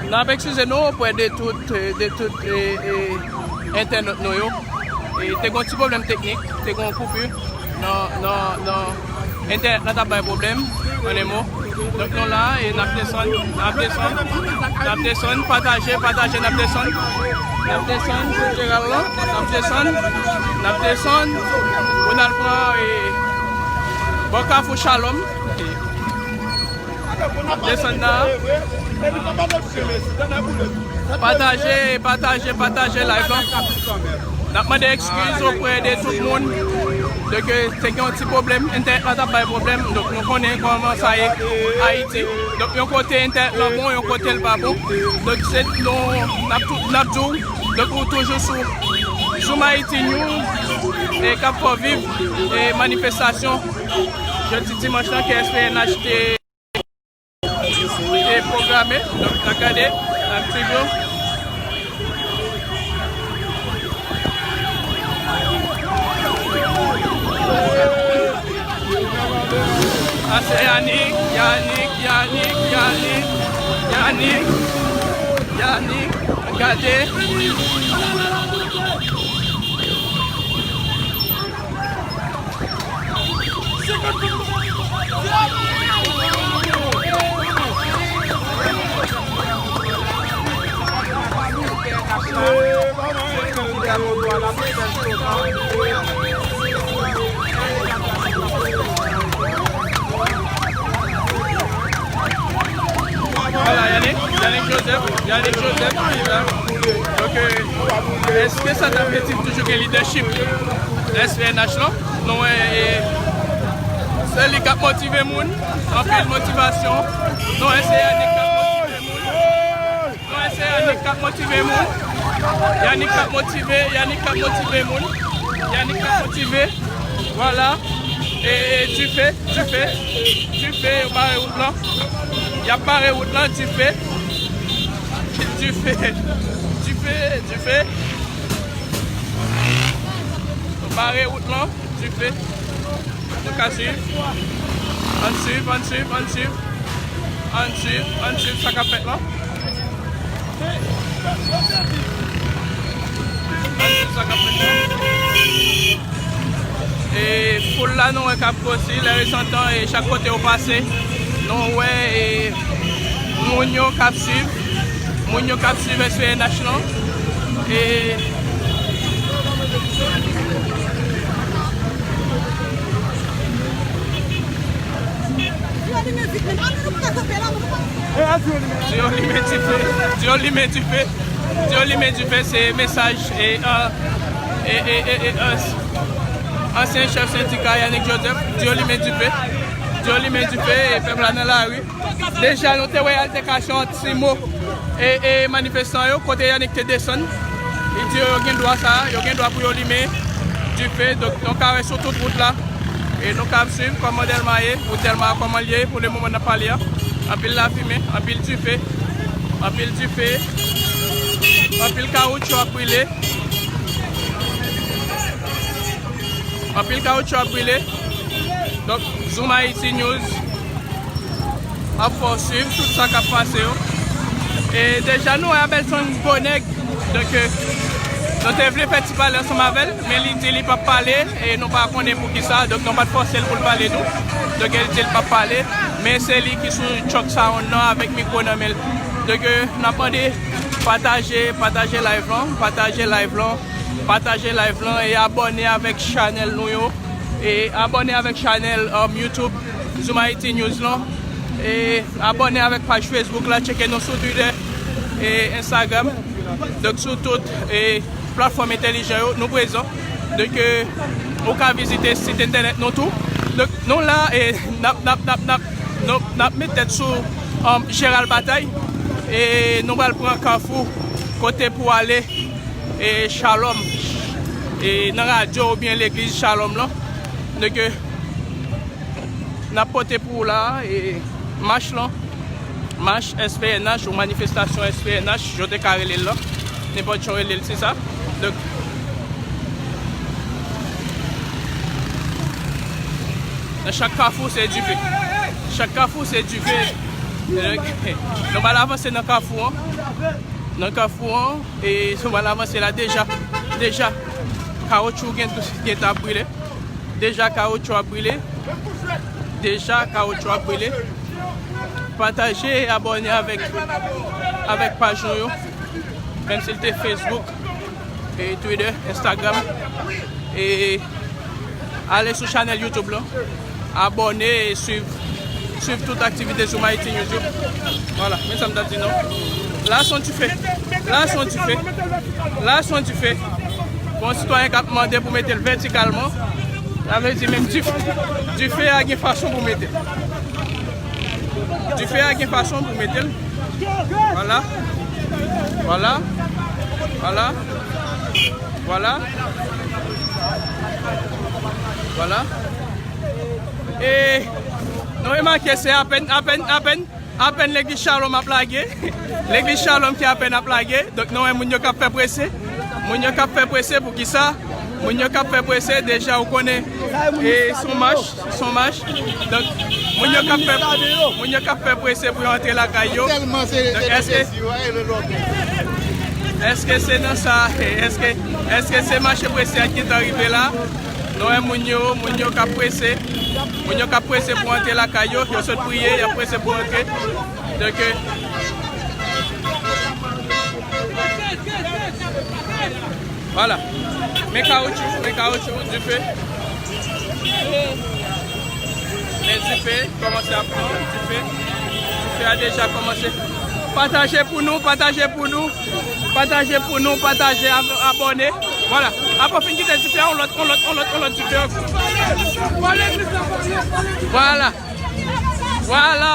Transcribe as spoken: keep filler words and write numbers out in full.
N ap eskize nou oprè de tout, de tout, e, e, entènot nou yo. E, te gen yon ti pwoblèm teknik, te gen yon koupi nan, nan, nan entènèt la t ap bay pwoblèm, an de mo. Donk, nou la, e n ap desann, n ap desann, n ap desann, pataje, pataje, n ap desann. N ap desann, Jeneral lan, n ap desann, n ap desann, pou n al pran, e, bò Kafou Shalom. Desann nan. Pataje, pataje, pataje live lan. N ap mande eskiz oprè de tout moun. Donk, te gen yon ti pwoblèm, entènèt la t ap bay pwoblèm. Donk, nou konnen kòman sa ye Ayiti. Donk, yon kote entènèt lan bon, yon kote l pa bon. Donk, se nou, n ap tou, n ap di w. Donk, ou toujou sou Zoom Haiti News, e k ap fè w viv, e manifestasyon jodi dimanch lan ke S P N H te te pwograme, donk n ap gade, n ap swiv yo. A se Yannick, Yannick, Yannick, Yannick, Yannick, Yannick, gade. Vwala, Yannick, Yannick Joseph, Yannick Joseph ki la. Donk, èske sa ta vle di toujou gen lidèchip S P N H lan? Nou wè, e, se li k ap motive moun, anpil motivasyon. Nou wè, se Yannick k ap motive moun. Nou wè, se Yannick k ap motive moun. Yannick k ap motive, Yannick k ap motive moun. Yannick k ap motive. Vwala. E, e, dife, dife, dife, yo bare wout lan. Y ap bare wout lan, dife. Dife, dife, dife. Yo bare wout lan, dife. Nou ka swiv. Ann swiv, ann swiv, ann swiv. Ann swiv, ann swiv sa k ap fèt lan. Ann swiv sa k ap fèt lan. E foul la nou wè k ap gwosi, lèrezantan, e chak kote ou pase, nou wè, e moun yo k ap swiv, moun yo k ap swiv S P N H lan. E Di yo limen dife. Di yo limen dife. Di yo limen dife, se mesaj e, e, e, e, e, e, ansyen chèf sendika Yannick Joseph. Di yo limen dife. Di yo limen dife e pèp la nan lari. Deja, nou te wè altèkasyon ant Simo e, e manifestan yo, kote Yannick te desann. Li di yo, yo gen dwa sa, yo gen dwa pou yo limen dife. Donk, nou ka wè sou tout wout la. E nou ka ap swiv kòman Dèlma ye, wout Dèlma a kòman l ye, pou le moman n ap pale a. Anpil lafimen, anpil dife, anpil dife, anpil kawoutchou ap brile. Anpil kawoutchou ap brile. Donk, Zoom Haiti News ap fè w swiv tout sa k ap pase yo. E deja nou wè Abelson Bonèg. Donk, e, nou te vle fè ti pale ansanm avè l, men li di li p ap pale, e nou pa konnen poukisa. Donk, nou pa t fòse l pou l pale tou. Donk, e, li di l p ap pale, men se li ki sou Truck Sound nan avèk mikwo nan men l. Donk, e, n ap mande pataje, pataje live lan, pataje live lan, pataje live lan e abòne avèk chanèl nou yo. E abòne avèk chanèl, um, YouTube Zoom Haiti News lan. E abòne avèk paj Facebook la, tcheke nou sou Twitter e Instagram. Donk, sou tout, e, platfòm entèlijan yo, nou prezan. Donk, e, ou ka vizite sit entènèt nou tou. Donk, nou la, e n ap, n ap, n ap, n ap, nou, n ap met tèt sou, um, Jeral Batay. E nou pral pran Kafou, kote pou ale e Shalom, e nan radyo oubyen legliz Shalom lan. Donk, e, n ap pote pou ou la, e mach lan, mach S P N H ou manifestasyon S P N H, jan w te ka rele l lan, nenpòt jan w rele l, se sa. Donk, nan chak kafou, se dife. Chak kafou, se dife. Nou pral avanse nan kafou an. Nan kafou an, e nou pral avanse la deja. Deja, kawotchou gen, gen tan ap brile. Deja, kawotchou ap brile. Deja, kawotchou ap brile. Pataje e abòne avèk, avèk paj nou yo. Menm si l te Facebook, e Twitter, Instagram. E ale sou chanèl YouTube la. Abòne e swiv, swiv tout aktivite sou Mighty News yo. Vwala, men sa m t ap di non. La se yon dife. La se yon dife. La se yon dife. Bon, sitwayen k ap mande pou mete l vètikalman. Sa vle di menm dife, dife a gen fason pou mete l. Dife a gen fason pou mete l. Vwala. Vwala. Vwala. Vwala. Vwala. E nou remake se apèn, apèn, apèn, apèn legliz Shalom ap lage. Legliz Shalom ki apèn ap lage. Donk nou wè moun yo k ap fè prese. Moun yo k ap fè prese pou kisa? Moun yo k ap fè prese, deja ou konnen, e se yon mach, se yon mach. Donk moun yo k ap fè, moun yo k ap fè prese pou yo antre lakay yo. Donk èske, èske se nan sa, èske, èske se mache prese a ki gentan rive la? Nou wè moun yo, moun yo k ap prese. Moun yo k ap prese pou antre lakay yo, yo sot priye, y ap prese pou antre. Donk, e, vwala. Men kawotchou, men kawotchou, dife. Men dife kòmanse ap pran, dife. Dife a deja kòmanse. Pataje pou nou, pataje pou nou. Pataje pou nou, pataje, ab-, abòne. Vwala. Apre w fin kite dife a, yon lòt, yon lòt, yon lòt, yon lòt dife ankò. Vwala. Vwala.